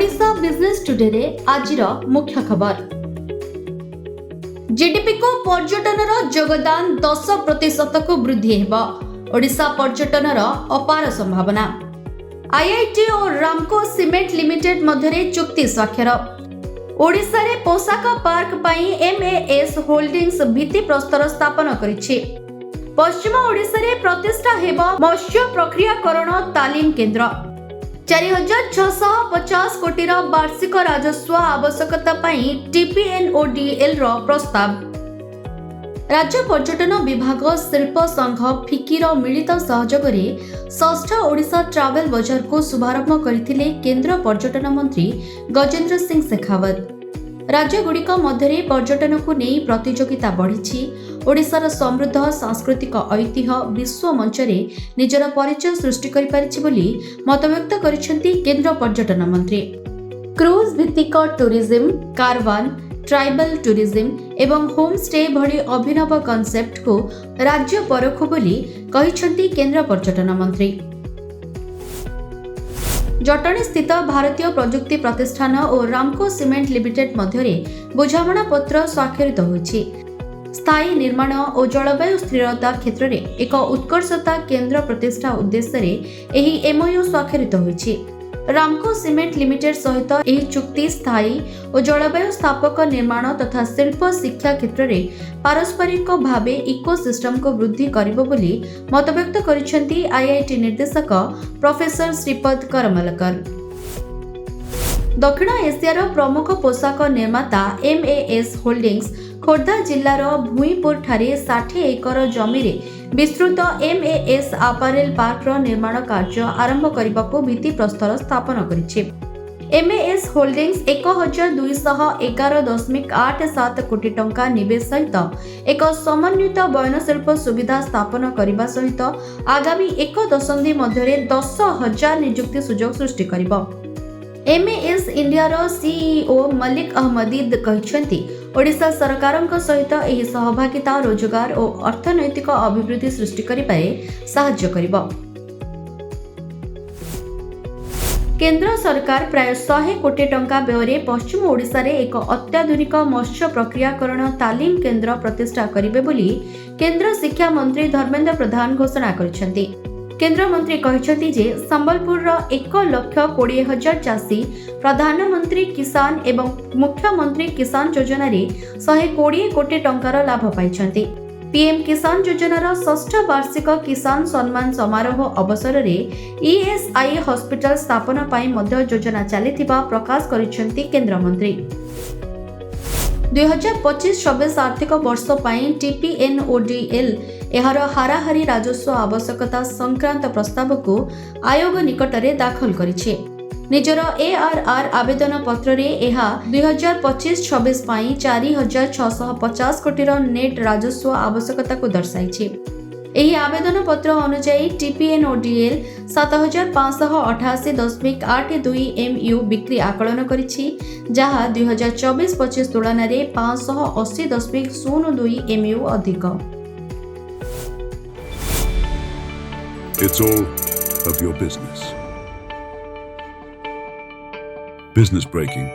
Odisha business ଟୁଡେରେ ଆଜିର ମୁଖ୍ୟ ଖବର। ଜିଡିପିକୁ ପର୍ଯ୍ୟଟନର ଯୋଗଦାନ 10%କୁ ବୃଦ୍ଧି ହେବ। ଓଡ଼ିଶା ପର୍ଯ୍ୟଟନର ଅପାର ସମ୍ଭାବନା। ଆଇଆଇଟି ଓ ରାମକୋ ସିମେଣ୍ଟ ଲିମିଟେଡ୍ ମଧ୍ୟରେ ଚୁକ୍ତି ସ୍ୱାକ୍ଷର। ଓଡ଼ିଶାରେ ପୋଷାକ ପାର୍କ ପାଇଁ ଏମ୍ଏଏସ୍ ହୋଲ୍ଡିଂସ୍ ଭିତ୍ତିପ୍ରସ୍ତର ସ୍ଥାପନ କରିଛି। ପଶ୍ଚିମ ଓଡ଼ିଶାରେ ପ୍ରତିଷ୍ଠା ହେବ ମତ୍ସ୍ୟ ପ୍ରକ୍ରିୟାକରଣ ତାଲିମ କେନ୍ଦ୍ର। 4650 କୋଟିର ବାର୍ଷିକ ରାଜସ୍ୱ ଆବଶ୍ୟକତା ପାଇଁ ଟିପିଏନ୍ଓଡିଏଲ୍ର ପ୍ରସ୍ତାବ। ରାଜ୍ୟ ପର୍ଯ୍ୟଟନ ବିଭାଗ, ଶିଳ୍ପ ସଂଘ ଫିକିର ମିଳିତ ସହଯୋଗରେ ଷଷ୍ଠ ଓଡ଼ିଶା ଟ୍ରାଭେଲ ବଜାରକୁ ଶୁଭାରମ୍ଭ କରିଥିଲେ କେନ୍ଦ୍ର ପର୍ଯ୍ୟଟନ ମନ୍ତ୍ରୀ ଗଜେନ୍ଦ୍ର ସିଂ ଶେଖାୱତ। ରାଜ୍ୟଗୁଡ଼ିକ ମଧ୍ୟରେ ପର୍ଯ୍ୟଟନକୁ ନେଇ ପ୍ରତିଯୋଗିତା ବଢ଼ିଛି। ଓଡ଼ିଶାର ସମୃଦ୍ଧ ସାଂସ୍କୃତିକ ଐତିହ୍ୟ ବିଶ୍ୱ ମଞ୍ଚରେ ନିଜର ପରିଚୟ ସୃଷ୍ଟି କରିପାରିଛି ବୋଲି ମତବ୍ୟକ୍ତ କରିଛନ୍ତି କେନ୍ଦ୍ର ପର୍ଯ୍ୟଟନ ମନ୍ତ୍ରୀ। କ୍ରୁଜ୍ ଭିତ୍ତିକ ଟୁରିଜିମ୍, କାରଭାନ, ଟ୍ରାଇବାଲ ଟୁରିଜିମ୍ ଏବଂ ହୋମ୍ ଷ୍ଟେ ଭଳି ଅଭିନବ କନସେପ୍ଟକୁ ରାଜ୍ୟ ପରଖୁ ବୋଲି କହିଛନ୍ତି କେନ୍ଦ୍ର ପର୍ଯ୍ୟଟନ ମନ୍ତ୍ରୀ। ଜଟଣୀ ସ୍ଥିତ ଭାରତୀୟ ପ୍ରଯୁକ୍ତି ପ୍ରତିଷ୍ଠାନ ଓ ରାମକୋ ସିମେଣ୍ଟ ଲିମିଟେଡ୍ ମଧ୍ୟରେ ବୁଝାମଣାପତ୍ର ସ୍ୱାକ୍ଷରିତ ହୋଇଛି। ସ୍ଥାୟୀ ନିର୍ମାଣ ଓ ଜଳବାୟୁ ସ୍ଥିରତା କ୍ଷେତ୍ରରେ ଏକ ଉତ୍କର୍ଷତା କେନ୍ଦ୍ର ପ୍ରତିଷ୍ଠା ଉଦ୍ଦେଶ୍ୟରେ ଏହି ଏମ୍ଓୟୁ ସ୍ୱାକ୍ଷରିତ ହୋଇଛି। ରାମକୋ ସିମେଣ୍ଟ ଲିମିଟେଡ୍ ସହିତ ଏହି ଚୁକ୍ତି ସ୍ଥାୟୀ ଓ ଜଳବାୟୁ ସ୍ଥାପକ ନିର୍ମାଣ ତଥା ଶିଳ୍ପ ଶିକ୍ଷା କ୍ଷେତ୍ରରେ ପାରସ୍ପରିକ ଭାବେ ଇକୋସିଷ୍ଟମକୁ ବୃଦ୍ଧି କରିବ ବୋଲି ମତବ୍ୟକ୍ତ କରିଛନ୍ତି ଆଇଆଇଟି ନିର୍ଦ୍ଦେଶକ ପ୍ରଫେସର ଶ୍ରୀପଦ କରମଲକର। ଦକ୍ଷିଣ ଏସିଆର ପ୍ରମୁଖ ପୋଷାକ ନିର୍ମାତା ଏମ୍ଏଏସ୍ ହୋଲ୍ଡିଂସ୍ ଖୋର୍ଦ୍ଧା ଜିଲ୍ଲାର ଭୁଇଁପୁରଠାରେ 60 ଏକର ଜମିରେ ବିସ୍ତୃତ ଏମ୍ଏଏସ୍ ଆପାରେଲ ପାର୍କର ନିର୍ମାଣ କାର୍ଯ୍ୟ ଆରମ୍ଭ କରିବାକୁ ଭିତ୍ତିପ୍ରସ୍ତର ସ୍ଥାପନ କରିଛି। ଏମ୍ଏଏସ୍ ହୋଲ୍ଡିଂସ୍ 1211.87 କୋଟି ଟଙ୍କା ନିବେଶ ସହିତ ଏକ ସମନ୍ୱିତ ବୟନଶିଳ୍ପ ସୁବିଧା ସ୍ଥାପନ କରିବା ସହିତ ଆଗାମୀ ଏକ ଦଶନ୍ଧି ମଧ୍ୟରେ 10,000 ନିଯୁକ୍ତି ସୁଯୋଗ ସୃଷ୍ଟି କରିବ। ଏମ୍ଏଏସ୍ ଇଣ୍ଡିଆର ସିଇଓ ମଲିକ ଅହମ୍ମଦିଦ କହିଛନ୍ତି, ଓଡ଼ିଶା ସରକାରଙ୍କ ସହିତ ଏହି ସହଭାଗିତା ରୋଜଗାର ଓ ଅର୍ଥନୈତିକ ଅଭିବୃଦ୍ଧି ସୃଷ୍ଟି କରିବାରେ ସାହାଯ୍ୟ କରିବ। କେନ୍ଦ୍ର ସରକାର ପ୍ରାୟ 100 କୋଟି ଟଙ୍କା ବ୍ୟୟରେ ପଶ୍ଚିମ ଓଡ଼ିଶାରେ ଏକ ଅତ୍ୟାଧୁନିକ ମତ୍ସ୍ୟ ପ୍ରକ୍ରିୟାକରଣ ତାଲିମ କେନ୍ଦ୍ର ପ୍ରତିଷ୍ଠା କରିବେ ବୋଲି କେନ୍ଦ୍ର ଶିକ୍ଷା ମନ୍ତ୍ରୀ ଧର୍ମେନ୍ଦ୍ର ପ୍ରଧାନ ଘୋଷଣା କରିଛନ୍ତି। କେନ୍ଦ୍ରମନ୍ତ୍ରୀ କହିଛନ୍ତି ଯେ ସମ୍ବଲପୁରର 1,20,000 ଚାଷୀ ପ୍ରଧାନମନ୍ତ୍ରୀ କିଷାନ ଏବଂ ମୁଖ୍ୟମନ୍ତ୍ରୀ କିଷାନ ଯୋଜନାରେ 120 କୋଟି ଟଙ୍କାର ଲାଭ ପାଇଛନ୍ତି। ପିଏମ୍ କିଷାନ ଯୋଜନାର ଷଷ୍ଠ ବାର୍ଷିକ କିଷାନ ସମ୍ମାନ ସମାରୋହ ଅବସରରେ ଇଏସ୍ଆଇ ହସ୍ପିଟାଲ ସ୍ଥାପନ ପାଇଁ ମଧ୍ୟ ଯୋଜନା ଚାଲିଥିବା ପ୍ରକାଶ କରିଛନ୍ତି କେନ୍ଦ୍ରମନ୍ତ୍ରୀ। 2025-26 ଆର୍ଥିକ ବର୍ଷ ପାଇଁ ଟିପିଏନ୍ଓଡିଏଲ୍ ଏହାର ହାରାହାରି ରାଜସ୍ୱ ଆବଶ୍ୟକତା ସଂକ୍ରାନ୍ତ ପ୍ରସ୍ତାବକୁ ଆୟୋଗ ନିକଟରେ ଦାଖଲ କରିଛି। ନିଜର ଏଆର୍ଆର୍ ଆବେଦନ ପତ୍ରରେ ଏହା 2025-26 ପାଇଁ 4650 କୋଟିର ନେଟ୍ ରାଜସ୍ୱ ଆବଶ୍ୟକତାକୁ ଦର୍ଶାଇଛି। ଏହି ଆବେଦନ ପତ୍ର ଅନୁଯାୟୀ ଟିପିଏନ୍ଓଡିଏଲ୍ 7588.82 ଏମ୍ୟୁ ବିକ୍ରି ଆକଳନ କରିଛି, ଯାହା 2024-25 ତୁଳନାରେ 580.02 ଏମ୍ୟୁ ଅଧିକ। It's all of your business. Business Breaking.